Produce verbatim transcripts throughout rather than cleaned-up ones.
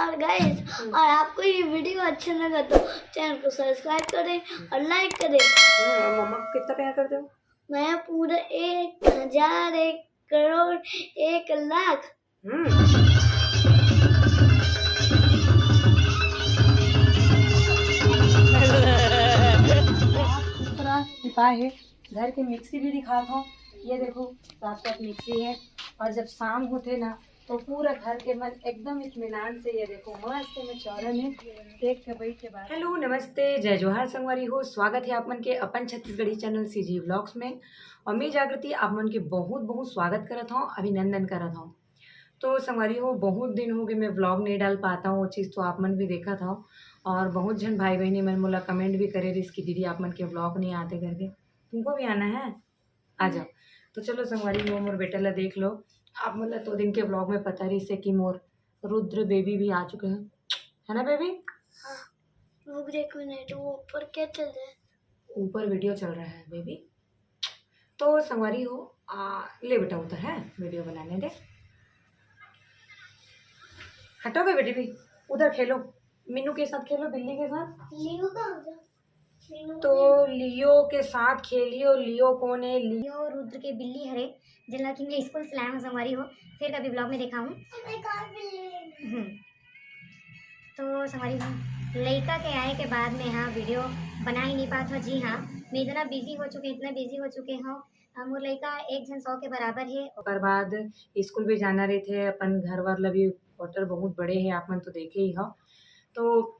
और गाइस, और आपको ये वीडियो अच्छा लगा तो चैनल को सब्सक्राइब करें और लाइक करें। हम्म, और मम्मा को कितना प्यार करते हो? मैं पूरा एक हजार, एक करोड़, एक लाख। हम्म। साफ सुथरा छिपा है। घर के मिक्सी भी दिखात हूँ। ये देखो, साफ साफ मिक्सी है। और जब शाम होथे ना, तो पूरा घर के मन एकदम इत्मीनान से, ये देखो, मस्त में चौरा में देख के बैठ के बात। हेलो, नमस्ते, जय जोहार संगवारी हो। स्वागत है आप मन के अपन छत्तीसगढ़ी चैनल सीजी व्लॉग्स में। और मैं जागृति आप मन के बहुत बहुत स्वागत करत हूँ, अभिनंदन करत हूँ। तो संगवारी हो, बहुत दिन हो गए मैं व्लॉग नहीं डाल पाता हूँ, वो चीज़ तो आप मन भी देखत हव। और बहुत झन भाई बहनी मन मोला कमेंट भी करे रहिस कि दीदी, आप मन के व्लॉग नहीं आते करके। तुमको भी आना है, आ जाओ। तो चलो संगवारी हो, मोर बेटा ला देख लो। आप मन ला तो दिन के व्लॉग में पता रहिस हे कि मोर रुद्र बेबी भी आ चुके हैं, है ना बेबी? रुक जा एक मिनट, वो ऊपर क्या चल रहा है? ऊपर वीडियो चल रहा है बेबी। तो संगवारी हो, आ, ले बेटा, उधर है, वीडियो बनाने दे। हटोगे बेटी भी, उधर खेलो, मीनू के साथ खेलो, बिल्ली के साथ। लीनू का हो जा। लीनू तो लियो के साथ खेलियो। लियो कौन है? लियो यो रुद्र के बिल्ली हरे, जेला कि मैं स्कूल से लाया हूँ संगवारी हो, फिर कभी ब्लॉग में देखा हूँ। मेरे घर बिल्ली। हम्म। तो संगवारी हो, लइका के आए के बाद में हाँ वीडियो बना ही नहीं पात हो। जी हाँ, मैं इतना बिजी हो चुके, इतना बिजी हो चुके हो। अब मोर लइका एक झन सौ के बराबर है। ओकर बाद स्कूल भी जाना रहिथे, अपन घर वर ला भी, क्वार्टर बहुत बड़े है, आप मन तो देखे ही हो। तो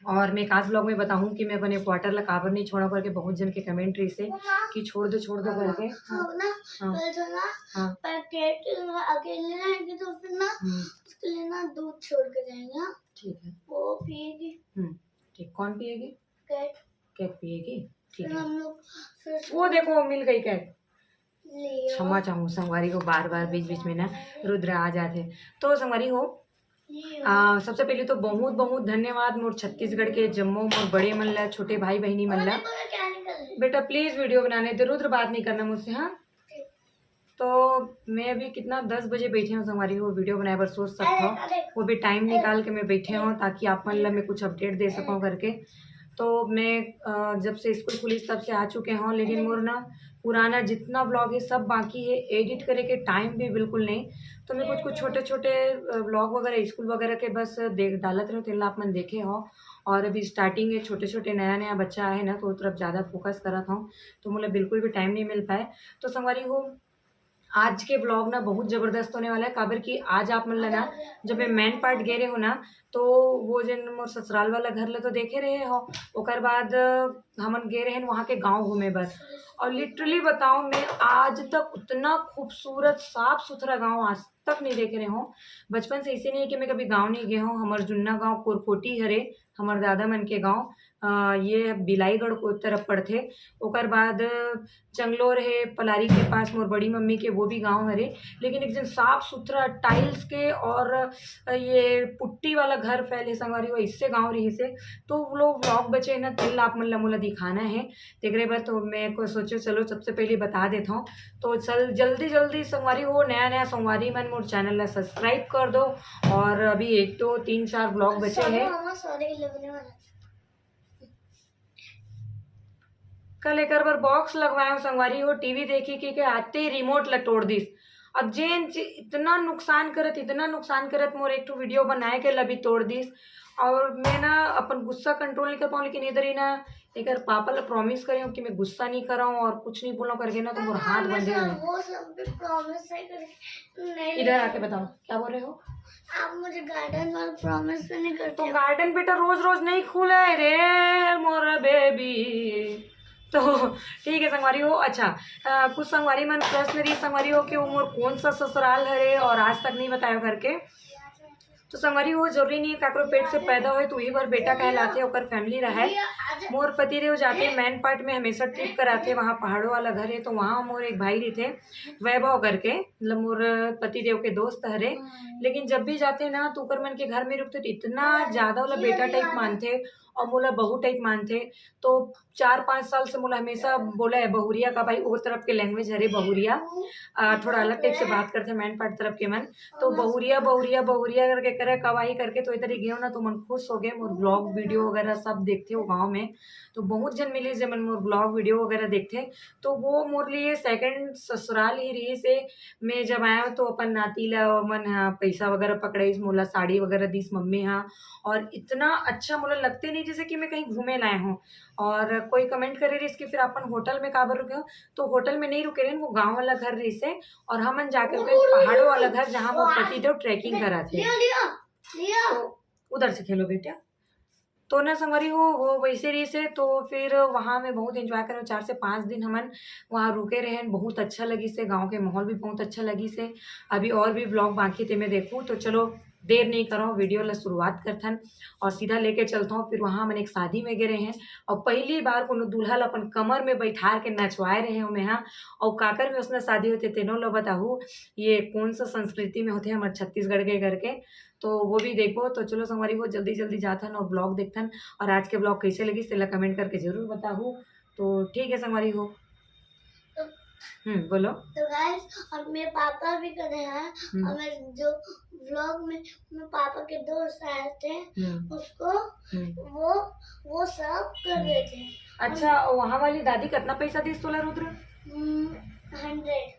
और मैं एक आध व्लॉग में बताऊँ कि मैं अपने क्वार्टर ला काबर नहीं छोड़ा करके बहुत झन के कमेंट रहिस हे कि छोड़ दो, छोड़ दो करके। हाँ, हाँ ना, हाँ। कल से ना, हाँ। पर कैट अकेले रहेगी तो फिर ना हम्म, उसके लिए ना दूध छोड़ के जाएंगे, हाँ? ठीक है। वो पिएगी हम्म, ठीक। कौन पिएगी? कैट। कैट पिएगी। ठीक फिर है। हम लोग फिर वो देखो, मिल गई कैट। लियो। क्षमा चाहूँ संगवारी हो, बार बार बीच बीच में ना रुद्र आ जाते। तो संगवारी हो, लियो। आ, सबसे पहले तो बहुत बहुत धन्यवाद मोर छत्तीसगढ़ के जम्मो मोर बड़े मन ला, छोटे भाई बहनी मन ला। अरे, बोलो क्या निकल रही? बेटा प्लीज वीडियो बनाने दे, रुद्र बात नहीं करना मुझसे, हाँ? तो मैं अभी कितना दस बजे बैठी हूँ संगवारी हो, वीडियो बनाए बर सोच सकता हूँ। अरे, वो भी टाइम निकाल के मैं बैठे हूँ ताकि आप मन ला मैं कुछ अपडेट दे सकूँ करके। तो मैं अ, जब से स्कूल खुलिस तब से आ चुके हूँ, लेकिन मोर ना पुराना जितना व्लॉग है सब बाकी है, एडिट करे के टाइम भी बिल्कुल नहीं। तो मैं कुछ कुछ छोटे छोटे व्लॉग वगैरह स्कूल वगैरह के बस देख डालत रहूँ, तेला आप मन देखे हो। और अभी स्टार्टिंग है, छोटे छोटे नया नया बच्चा है ना, तो वो तरफ ज़्यादा फोकस करत हूँ, तो मोला बिल्कुल भी टाइम नहीं मिल पाए। तो संगवारी हो, आज के व्लॉग ना बहुत जबरदस्त होने वाला है, काबर कि आज आप मन ला ना, जब मैं मैन पार्ट गे रहे हो ना, तो वो जन मोर ससुराल वाला घर ला तो देखे रहे हो, ओकर बाद हमन गे रहे वहाँ के गांव घूमे बर। और लिटरली बताओ, मैं आज तक उतना खूबसूरत साफ सुथरा गांव आज तक नहीं देखे रहे हो। बचपन से इसे नहीं है कि मैं कभी गांव नहीं गए हूँ। हमर जुन्ना गांव कोरकोटी हरे, हमर दादा मन के गांव, अ, ये बिलाईगढ़ को तरफ पड़थे। ओकर बाद चंगलोर है पलारी के पास मोर बड़ी मम्मी के, वो भी गांव हरे, लेकिन एक जन साफ सुथरा टाइल्स के और ये पुट्टी वाला घर फैले संगवारी हो, इससे गांव रहिसे। तो वो लोग व्लॉग बचे है ना, तेल आप मन ला मोला दिखाना है। तेकरे बर तो मैं को सोचो चलो सबसे पहले बता देता हूँ। तो चल जल्दी जल्दी संगवारी हो, नया नया संगवारी मन मोर चैनल ला सब्सक्राइब कर दो। और अभी एक दो तीन चार व्लॉग बचे हैं। मामा सॉरी लगने वाला। कल एकर बर बॉक्स लगवाए हो संगवारी हो, टीवी देखी के, के आते ही रिमोट ला तोड़ दिस। अब जेन चि- इतना नुकसान करत, इतना नुकसान करत मोर एक ठो वीडियो बनाए के ला भी तोड़ दिस। और मैं ना अपन गुस्सा कंट्रोल नहीं कर पाऊँ, लेकिन इधर ही ना एकर पापा ला प्रॉमिस करे हूँ कि मैं गुस्सा नहीं कराऊँ और कुछ नहीं बोलूँ करके ना, तो मोर हाथ बंधे हुए। वो सब भी प्रॉमिस है करके नहीं। इधर आके बताओ क्या बोल रहे हो? आप मुझे गार्डन वाला प्रॉमिस भी नहीं करते तो हो। गार्डन बेटा रोज रोज नहीं खुले रे मोर बेबी। तो ठीक है संगवारी हो। अच्छा, अ, कुछ संगवारी मन प्रश्न रही संगवारी हो कि वो मोर कौन सा ससुराल हरे और आज तक नहीं बताया करके। तो संगवारी हो, जरूरी नहीं है काकरो पेट से पैदा होए तो वही बर बेटा कहलाथे, ओकर फैमिली रहे। मोर पति देव जाते मैन पार्ट में हमेशा ट्रिप कराथे, वहाँ पहाड़ों वाला घर है, तो वहाँ मोर एक भाई रहिथे वैभव करके, मतलब मोर पति देव के दोस्त हरे। लेकिन जब भी जाते ना तो ओकर मन के घर में रुकते तो इतना ज्यादा ओला बेटा टाइप मानथे और मोला बहू टाइप मानथे। तो चार पाँच साल से मोला हमेशा बोला है बहुरिया का, भाई वो तरफ के लैंग्वेज हरे बहुरिया, अ, थोड़ा अलग टाइप से बात करते मैन पार्ट तरफ के मन। तो बहुरिया बहुरिया बहुरिया करके करे कवाही करके तो इधर ही गए हो ना, तो मन खुश हो गए। मोर ब्लॉग वीडियो वगैरह सब देखते हो गाँव में, तो बहुत जन मिले जब मन मोर ब्लॉग वीडियो वगैरह देखते, तो वो मोर लिए सेकंड ससुराल ही रही से। मैं जब आया तो अपन नाती ला मन हा पैसा वगैरह पकड़ाइस, मोला साड़ी वगैरह दीस मम्मी हा, और इतना अच्छा मोला लगते नहीं जैसे कि मैं कहीं घूमे लाए हूँ। और कोई कमेंट करे रहिस कि फिर अपन होटल में काबर रुके हो, तो होटल में नहीं रुके रहे, वो गाँव वाला घर रहिस है, और हमन जाके रुके पहाड़ों वाला घर, जहाँ वो पति देव ट्रैकिंग करा थे। लियो, लियो, लियो। तो उधर से खेलो बेटा। तो ना संगवारी हो, वो वैसे रहिस है, तो फिर वहाँ में बहुत एंजॉय करे, चार से पाँच दिन हमन वहाँ रुके रहे, बहुत अच्छा लगिस है, गाँव के माहौल भी बहुत अच्छा लगिस है। अभी और भी ब्लॉग बाकी थे, मैं देखूँ, तो चलो देर नहीं करो, वीडियो ला शुरुआत करथन और सीधा लेके चलता हूँ। फिर वहाँ हमन एक शादी में गए रहे हैं और पहली बार कोनो दूल्हा ला अपन कमर में बैठार के नचवाए रहे हो मैं, हाँ। और काकर में उसने शादी होते तेनो ला बताहू, ये कौन सा संस्कृति में होते हमारे छत्तीसगढ़ के करके, तो वो भी देखो। तो चलो संगवारी हो, जल्दी जल्दी जाथन और ब्लॉग देखथन, और आज के ब्लॉग कैसे लगिस तेला कमेंट करके जरूर बताहू। तो ठीक है संगवारी हो। हम्म, बोलो। तो गाइस, और मेरे पापा भी करे हैं, हम्म। और मैं जो ब्लॉग में मेरे पापा के दोस्त आए थे, हम्म। उसको हम्म। वो वो सब कर रहे थे। अच्छा, वहाँ वाली दादी कितना पैसा दीस तोला रुद्र? हंड्रेड।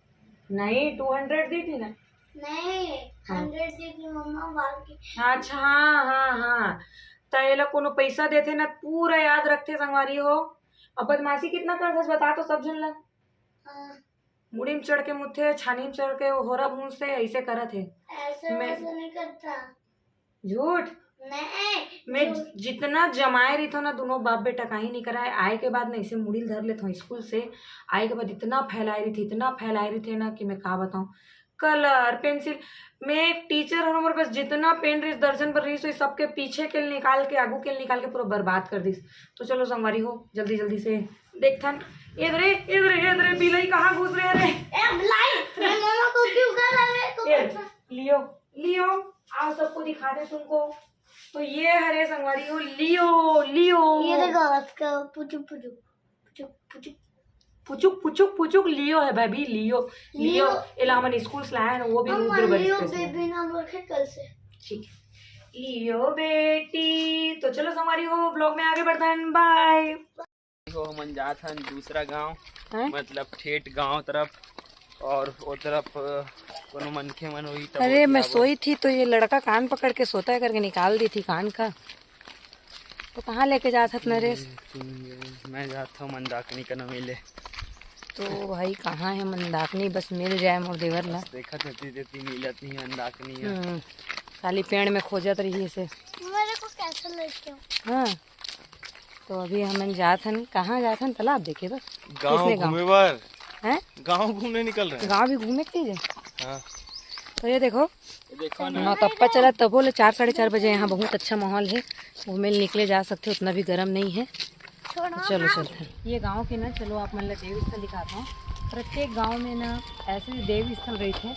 नहीं, टू हंड्रेड दी थी ना। नहीं, हाँ। हंड्रेड दी थी मम्मा, बाकी। अच्छा, हाँ हाँ हाँ। त एला कोनो पैसा देथे ना, पूरा याद रखथे संगवारी हो। अब बदमाशी कितना करथस बता तो सब झन ला। हाँ। मुड़ी में चढ़ के मुथे, छानी में चढ़ के होरा भूंजथे, ऐसे करत हे। ऐसे मैं वैसे नहीं करता। झूठ। नहीं, मैं झूठ। जितना जमाए रहिथो ना, दोनों बाप बेटा कहीं नहीं कराए। आए के बाद ना इसे मुड़ी ल धर लेथो स्कूल से, आए के बाद इतना फैलाए रहिथे, इतना फैलाए रहिथे ना कि मैं का बताऊं। कलर पेंसिल, मैं एक टीचर हूँ, हमारे पास जितना पेन रहिस दर्जन पर रहिस, सबके पीछे के निकाल के, आगू के निकाल के पूरा बर्बाद कर दिस। तो चलो संगवारी हो, जल्दी जल्दी से देखथन। इधरे इधरे इधरे बिलाई कहाँ घुस रहे रे? ए, बिलाई, मैं मामा को क्यों कर रहा है? तो ए, लियो, लियो, आओ सबको दिखा दे तुमको। तो ये हरे संगवारी हो, लियो, लियो। ये देखो, इसका पुचुक पुचुक, पुचुक पुचुक। पुचुक पुचुक पुचुक लियो है भाभी, लियो। लियो। लियो। एला हमन स्कूल से लाए हैं ना, वो भी मम्मा, रुद्र बरिस लियो के बेबी नाम रखे कल से। ठीक है, लियो बेटी। तो चलो संगवारी हो, ब्लॉग में आगे बढ़थन, बाय। हो, हमन जात हन दूसरा गांव, हैं? मतलब ठेठ गांव तरफ, और ओ तरफ, अ, कोनो मनखे मन होही तब अरे, ओती मैं आबो। सोई थी तो ये लड़का कान पकड़ के सोता है करके निकाल दी थी कान का। तो कहाँ लेके जात हत नरेश? मैं जात हूँ मंदाकिनी का न मिले। तो भाई कहाँ है मंदाकिनी, बस मिल जाए मोर देवर ला। बस देखत हती देती मिलत नहीं मंदाकिनी है। हम्म, खाली पेड़ में खोजत रही इसे। मेरे को कैसे लेके आओ? हाँ, तो अभी हमन जात हन, कहाँ जात हन? तालाब देखे बर। गाँव किसने गाँव? घूमे बर। हैं? गाँव घूमने निकल रहे हैं। गाँव भी घूमे के लिए? हाँ। तो ये देखो, ये देखो ना। नौतप्पा चला तबो ले चार, साढ़े चार बजे। यहाँ बहुत अच्छा माहौल है, घूमे ले निकले जा सकते, उतना भी गर्म नहीं है। तो चलो चलते हैं। ये गांव के ना, चलो आप मन ला देव स्थल दिखाता हूँ। प्रत्येक गांव में ना ऐसे देव स्थल रहिथे,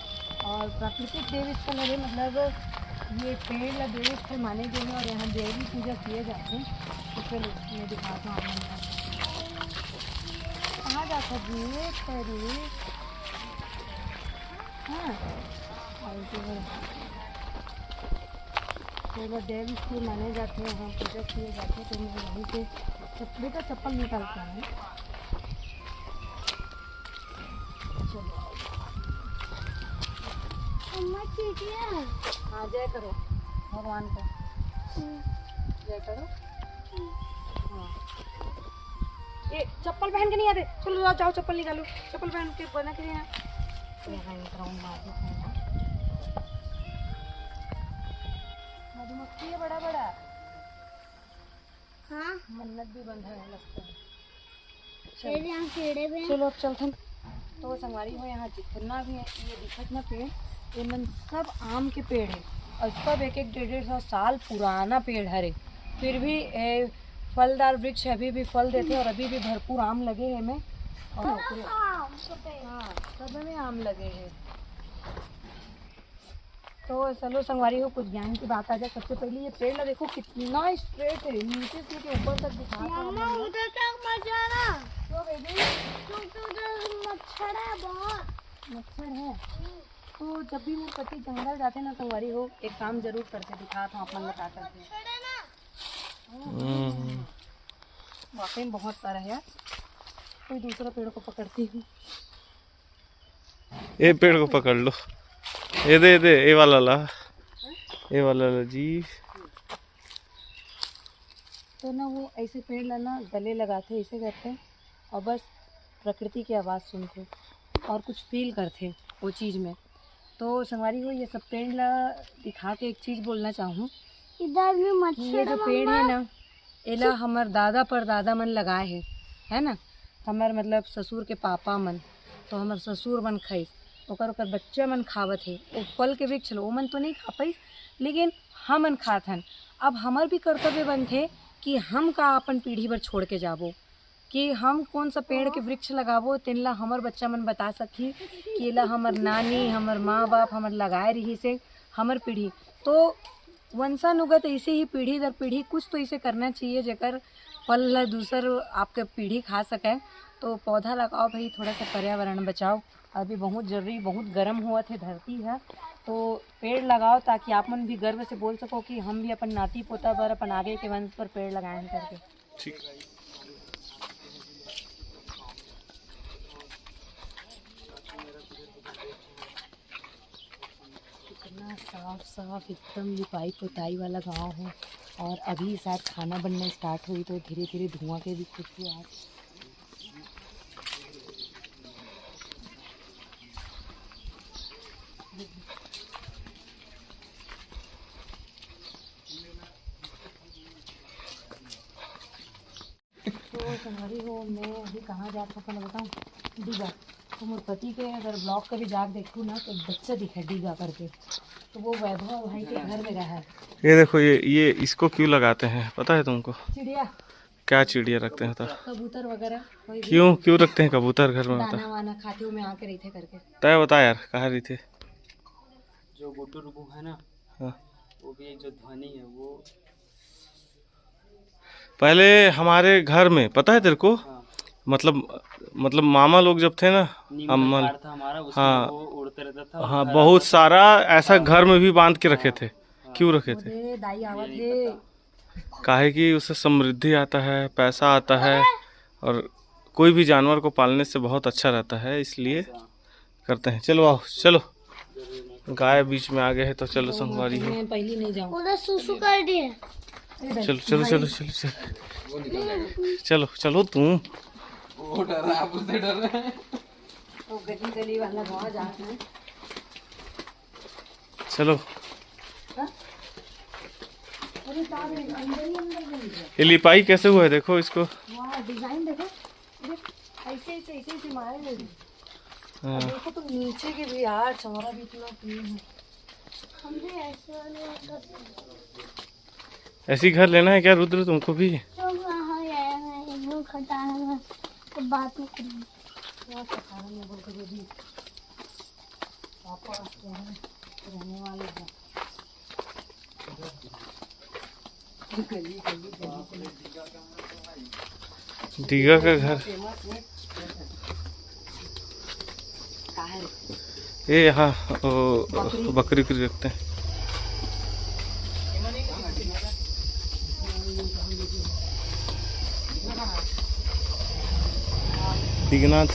और प्राकृतिक देव स्थल हरे, मतलब ये पेड़ ला देव स्थल माने गए हैं और यहाँ देवी पूजा किए जाते हैं। तो चलो मैं दिखाता हूँ आप मन ला। कहाँ जाता जी? ये तेरी। हाँ, और जो है, तो वो देव स्थल माने जाते हैं, वहाँ पूजा किए जाते हैं, तो मैं वहीं पे चप-, बेटा चप्पल निकाल के आए। चलो। अम्मा, ठीक है। हाँ, जय करो भगवान को। हम्म। जय करो। हाँ। ये चप्पल पहन के नहीं आते, चलो जाओ, जाओ चप्पल निकालो, चप्पल पहन के बना के नहीं आते। यहाँ एक राउंड मार देते हैं। मधुमक्खी है बड़ा बड़ा। हाँ। मन्नत भी बंधा है लगता है। चलो। तेरे यहाँ कीड़े भी हैं। चलो अब चलते हैं। तो संगवारी हो, यहाँ जितना भी है, ये दिखत ना पेड़, ये मन सब आम के पेड़ है और सब एक एक डेढ़ डेढ़ सौ साल पुराना पेड़ हरे, फिर भी ए, फलदार वृक्ष अभी भी फल देते और अभी भी भरपूर आम लगे हैं में। और हाँ, हाँ, सब है। हाँ, सब में आम लगे हैं। तो चलो संगवारी हो, कुछ ज्ञान की बात आ जाए। सबसे पहले ये पेड़ ला देखो, कितना स्ट्रेट है, नीचे से लेके ऊपर तक दिखा रहा हूँ मम्मा, मैं। उधर क्या मजा आ रहा? क्यों बेबी? क्योंकि उधर मच्छर है बहुत। मच्छर है? हम्म। तो जब भी मोर पति जंगल जाथे ना संगवारी हो, एक काम जरूर करथे, दिखात हूँ आप मन ला का करथे। हम्म। वाकई में बहुत सारा है यार, कोई दूसरा पेड़ को पकड़ती हूँ। ये पेड़ को पकड़ लो, ये दे, ये दे, ये वाला ला, ये वाला ला जी। तो ना वो ऐसे पेड़ ला ना गले लगाथे, ऐसे करथे और बस प्रकृति की आवाज़ सुनथे और कुछ फील करथे वो चीज़ में। तो संगवारी हो, ये सब पेड़ ला दिखा के एक चीज़ बोलना चाहूँ इधर भी कि ये जो मच्छर पेड़ है ना, एला हमर दादा परदादा मन लगाए हे, है ना, हमर मतलब ससुर के पापा मन, तो हमर ससुर मन खाइस, ओकर ओकर बच्चा मन खावत हे। वो फल के वृक्ष लो, ओमन तो नहीं खा पाइस, लेकिन हमन खात हन। अब हमर भी कर्तव्य बनथे कि हम का अपन पीढ़ी बर छोड़ के जाबो, कि हम कौन सा पेड़ के वृक्ष लगाबो, तेन ला हमर बच्चा मन बता सकही कि एला हमर नानी, हमर माँ बाप, हमर लगाए रहिस हे, हमर पीढ़ी। तो वंशानुगत ऐसे ही पीढ़ी दर पीढ़ी कुछ तो ऐसे करना चाहिए जेकर फल ला दूसर आपके पीढ़ी खा सके। तो पौधा लगाओ भाई, थोड़ा सा पर्यावरण बचाओ। अभी बहुत जरूरी, बहुत गर्म होवत हे धरती ह, तो पेड़ लगाओ ताकि आप मन भी गर्व से बोल सको कि हम भी अपन नाती पोता बर, अपन आगे के वंश बर पेड़ लगाए हन करके। ठीक। इतना साफ साफ, एकदम लिपाई पोताई वाला गांव है। और अभी शायद खाना बनना स्टार्ट हुई तो धीरे धीरे धुआं के भी खुशबू आ। तो संगवारी हो, मैं अभी कहाँ जात हूँ पहले बताऊँ, डीगा। तो मोर पति के अगर ब्लॉग कभी जाके देखू ना तो एक बच्चा दिखा डीगा करके, तो वो वैभव भाई के घर में रहा है। ये देखो, ये ये इसको क्यों लगाते हैं पता है तुमको? चिड़िया, क्या चिड़िया रखते हैं तो? कबूतर वगैरह, कोई भी क्यों क्यों रखते हैं कबूतर घर में बता? दाना वाना खाते हुए आके रहिथे करके। तय बता यार, कहाँ रहिथे? जो गुटुर गुटुर है ना, हाँ। वो भी एक जो ध्वनि है वो पहले हमारे घर में पता है तेरे को, हाँ, मतलब मतलब मामा लोग जब थे ना, नीम हम का मन- झाड़ था हमारा, उसमें हाँ। वो उड़ते रहता था। हाँ, घर बहुत आता- सारा ऐसा घर में भी बांध के रखे थे। क्यों रखे थे? अरे दाई आवत ये हे। नहीं पता। काहे कि उससे समृद्धि आता है, पैसा आता है, और कोई भी जानवर को पालने से बहुत अच्छा रहता है, इसलिए ऐसा। करते हैं। चलो आओ, चलो, गाय बीच में आ गए हैं तो चलो संगवारी हो। मैं पहली नहीं जाऊँ। उधर सुसु कर दिए। चलो चलो चलो चलो चलो चलो चलो तुम। वो डर रहा है, आप उससे डर रहे हैं। तो गली गली वाला गाँव जात है। चलो, अरे साहब, अंदर ही अंदर बन गया। ये लिपाई कैसे हुआ है, देखो इसको। वाह, डिजाइन देखो, देख, ऐसे ऐसे ऐसे ऐसे मारे हुए हैं। हाँ। देखो तो नीचे के भी यार, चौड़ा भी इतना क्लीन है। हम भी ऐसे वाले कर ऐसी घर लेना है क्या रुद्र तुमको भी? तो वहाँ आया है, एक दो खटारा है, तो बात नहीं करेंगे। क्या पता है, मैं बोल के भी पापा जो है, रहने वाले हैं। गली गली गली गली। डीगा का घर। काहे? ये यहाँ वो बकरी उकरी रखते हैं। डीगनाथ।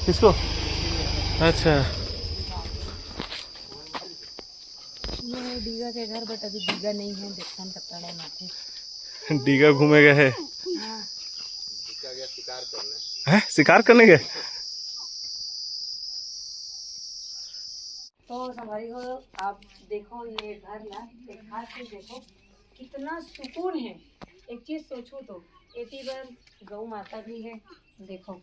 किसको? अच्छा। ये है डीगा के घर, but अभी डीगा नहीं है, देखथन कब तक टाइम आथे। डीगा घूमे गए है। हाँ। हैं, शिकार करने गए? तो संगवारी हो, आप देखो ये घर ना, एक हाथ से देखो कितना सुकून है। एक चीज सोचो तो, एती बर गौ माता भी है, देखो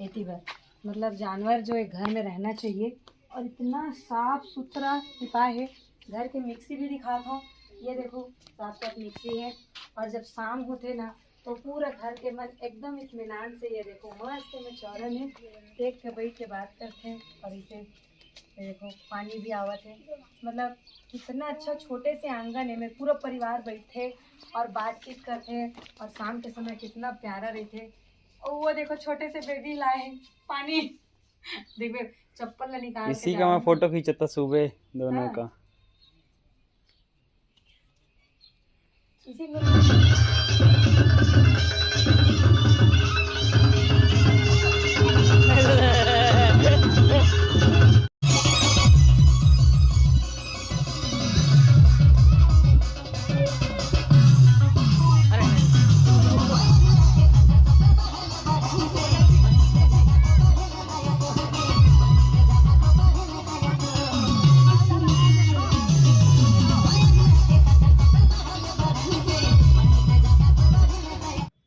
एती बर, मतलब जानवर जो एक घर में रहना चाहिए, और इतना साफ सुथरा लिपा है। घर के मिक्सी भी दिखात हूँ, ये देखो साफ साफ मिक्सी है। और जब शाम होथे ना तो पूरा घर के मन एकदम इत्मीनान से, ये देखो मस्त में चौरा में देख के बैठ के बात करथे। और इसे ये देखो पानी भी आवत है, मतलब कितना अच्छा छोटे से आंगन है, मेरे पूरा परिवार बैठे और बातचीत करथे। और शाम के समय कितना प्यारा रहथे। वो देखो, छोटे से बेबी लाए हैं पानी। देखो, चप्पल ला निकाल के इसी जा का रहे मैं हैं। फोटो खींचता सुबह दोनों हाँ। का। इसी को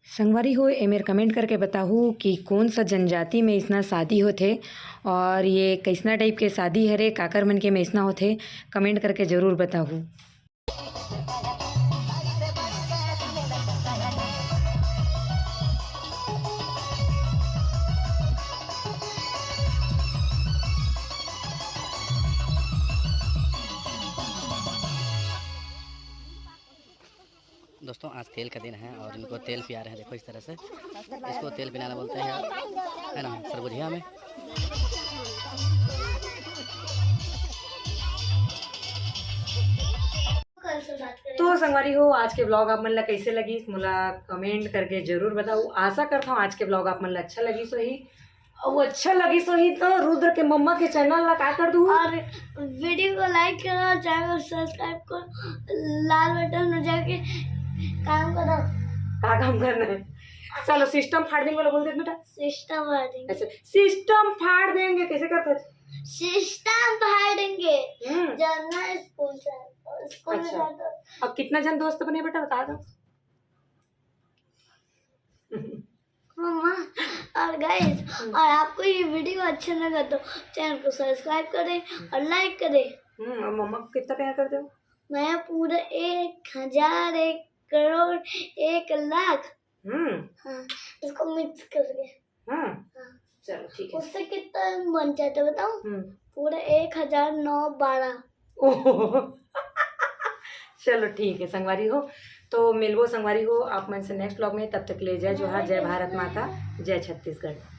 संगवारी हो, एमेर कमेंट करके बताहू कि कौन सा जनजाति में इसना शादी होथे और ये कैसना टाइप के शादी हरे, काकर मन के में इसना होथे, कमेंट करके जरूर बताहू। दोस्तों, आज तेल का दिन है और इनको तेल पिया रहे हैं। देखो इस तरह से, इसको तेल पिलाना बोलते हैं, है ना, सरगुजिया में। तो संगवारी हो, आज के ब्लॉग आप मन ला कैसे लगिस, मोला कमेंट करके जरूर बताऊ। आशा करता हूँ आज के ब्लॉग आप मन ला अच्छा लगिस होही। अउ अच्छा लगिस होही तो रुद्र के मम्मा के चैनल ला का कर दू? और वीडियो को लाइक करो, चैनल को सब्सक्राइब करो, लाल बटन में जाके काम करो। का काम करना है? चलो, सिस्टम फाड़ देंगे वाला बोल दे बेटा। सिस्टम फाड़ देंगे। अच्छा, सिस्टम फाड़ देंगे, कैसे करते हैं? सिस्टम फाड़ देंगे। हम्म। जाना है स्कूल से, स्कूल में अच्छा। जाकर। अब कितना जन दोस्त बने बेटा, बता दो। मम्मा और गाइस, और आपको ये वीडियो अच्छा लगा तो चैनल को सब्सक्राइब करें और लाइक करें। हम्म, और मम्मा को कितना प्यार करते हो? मैं पूरा एक हजार, एक करोड़, एक लाख, हम्म। हाँ, इसको मिक्स करके। हाँ। चलो, ठीक है। उससे कितना बन जाता है बताऊं? हम्म। पूरा एक हजार नौ बारह। ओहो। चलो, ठीक है संगवारी हो, तो मिलबो संगवारी हो आप मन से नेक्स्ट ब्लॉग में। तब तक ले जय जोहार, जय भारत माता, जय छत्तीसगढ़।